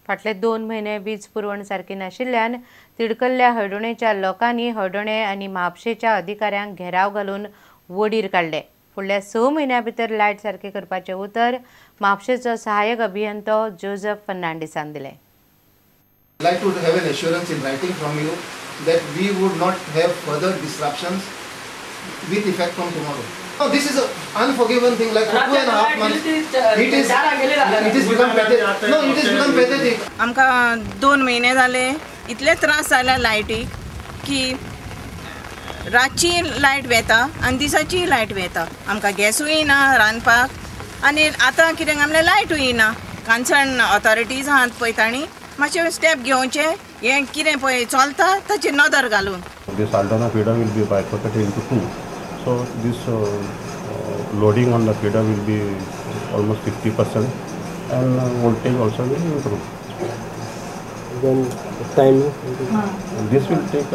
फाटले 2 म्हयने वीज पुरवण सारकी नाशिल्ल्यान तिडकल्ल्या हळदोणेच्या लोकांनी हळदोणे आनी म्हापशेच्या अधिकाऱ्यांक घेराव घालून वडीर काडले। फुडल्या 6 म्हयन्यां भितर लायट सारकी करपाचें उतर म्हापशेचो सहाय्यक अभियंतो जोजफ फर्नांडीसान दिलें। Like to have an assurance in writing from you that we would not have further disruptions with effect from tomorrow. No, this is an unforgiven thing. Like for 2.5 months, it is become pathetic. No, it is become pathetic. आमकां 2 म्हयने जाले इतले त्रास जाले लायटीक की रातची light वेता आनी दिसाची लायट वेता। आमकां गॅसूय ना रांदपाक आनी आतां कितें आमकां लायटूय ना। कन्सर्न ऑथॉरिटीज आहात पळय तांणी मातशें स्टेप घेवचें, हें कितें पळय चलता ताचेर नदर घालून। This Aldona feeder will be bifurcated into 2. So this loading on the feeder will be almost 50% and voltage also will improve. Then timing? This will take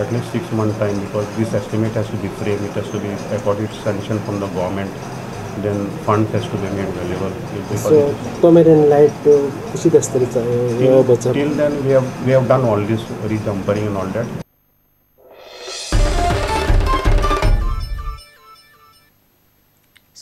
at least 6 months time because this estimate has to be framed, it has to be accorded sanction from the government, then funds has to be made available. So, permanent light till then we have done all this rejumpering and all that.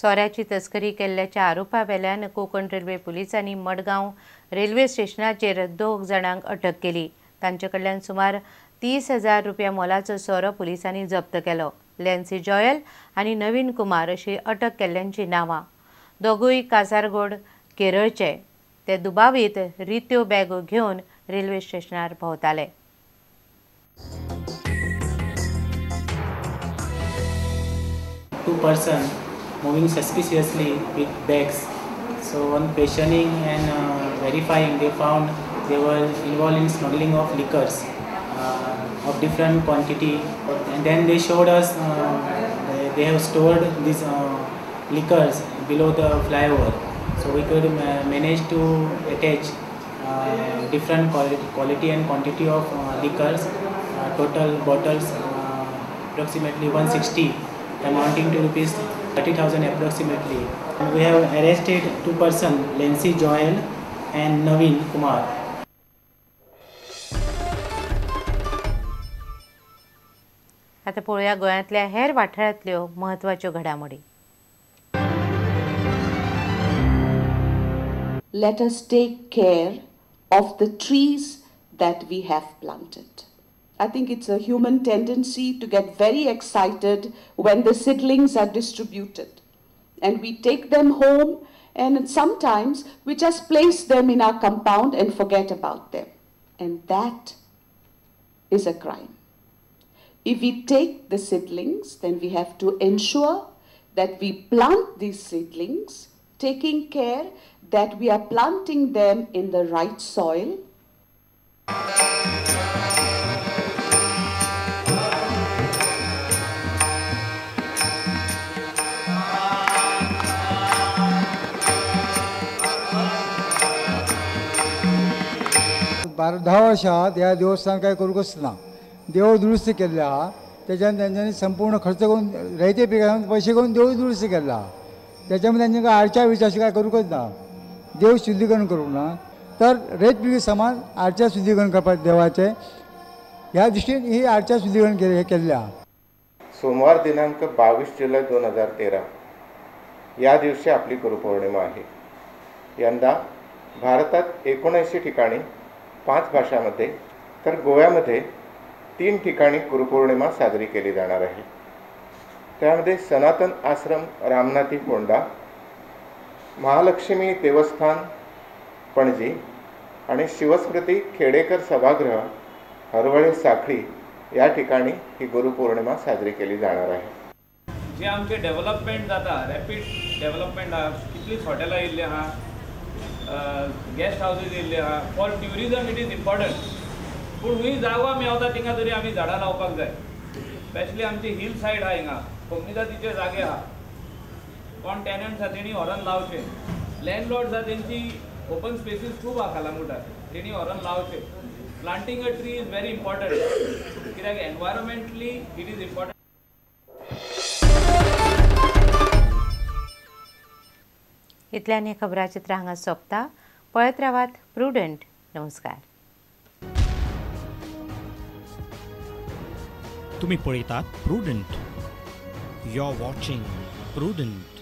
सोऱ्याची तस्करी केल्ल्याच्या आरोपा वेल्यान Konkan railway पुलिसांनी Madgaon railway स्टेशनाचेर 2 जाणांक अटक केली। तांचे कडल्यान सुमार 30,000 रुपया मोलाचो सोरो पुलिसांनी जप्त केलो। लॅन्सी जॉयल आनी नवीन कुमार अशी अटक केल्ल्यांची नांवां। दोगूय कासारगोड केरळचे। ते दुबावीत रित्यो बॅगो घेवन रेल्वे स्टेशनार भोंवताले। Two person moving suspiciously with bags. So on questioning and verifying, they found they were involved in smuggling of liquors of different quantity. And then they showed us they have stored these liquors below the flyover. So we could manage to attach different quality and quantity of liquors, total bottles approximately 160, amounting to rupees 30,000 approximately. And we have arrested 2 persons, Lancy Joel and Naveen Kumar. आता पळोवया गोंयांतल्या हेर वाठारांतल्यो म्हत्वाच्यो घडामोडी। Let us take care of the trees that we have planted. I think it's a human tendency to get very excited when the seedlings are distributed. And we take them home and sometimes we just place them in our compound and forget about them. And that is a crime. If we take the seedlings, then we have to ensure that we plant these seedlings, taking care that we are planting them in the right soil. बारा 10 वर्षां ह्या देवस्थान काय करूंकच ना। देवूळ दुरुस्त केल्लें आहा, तेच्यान तेंच्यांनी संपूर्ण खर्च करून रयते पिकान पयशे करून देवूळ दुरुस्त केल्लो आहा। त्याच्यामध्ये तेंच्यांनी काय आरच्या विरच्या अशें काय करूंकच ना, देव शुद्धीकरण करूंक ना, तर रयत पिळगी समाज आरच्या शुद्धीकरण करपाक देवाचें ह्या दृश्टीन ही आरच्या शुद्धीकरण केल्लें आहा। सोमवार दिनांक 22 जुलै 2013 या दिवशी आपली गुरुपौर्णिमा आहे। यंदा भारतात 79 ठिकाणी 5 भाषांमध्ये तर गोव्यामध्ये 3 ठिकाणी गुरुपौर्णिमा साजरी केली जाणार आहे। त्यामध्ये सनातन आश्रम रामनाथी फोंडा, महालक्ष्मी देवस्थान पणजी आणि शिवस्मृती खेडेकर सभागृह हरवळे साखळी या ठिकाणी ही गुरुपौर्णिमा साजरी केली जाणार आहे। जे आमचे डेव्हलपमेंट जाता, रॅपीड डेव्हलपमेंट आहा, कितलीच हॉटेलां येयल्ली आहा, गेस्ट हावजीस येयल्ले आहा, for tourism it is important. पूण खंय जागो मेवता थिंगा तरी आमी झाडां लावपाक जाय। स्पेशली आमची हिल सायड आहा, हिंगा कोमनिदादीचे जागे आहा, कोण टेनंट्स आहा तेणी व्हरोन लावचे, लँडलॉर्ड्स आहा तेंची ओपन स्पेसीस खूब आहा कलांगुटार, तेणी व्हरोन लावचे। Planting a tree is very important कित्याक एनवायरमेंटली it is important. इतल्यान हें खबराचित्र हांगा सोंपता। पळयत रावात प्रुडंट नमस्कार. तुम्ही पळयतात Prudent. You are watching Prudent.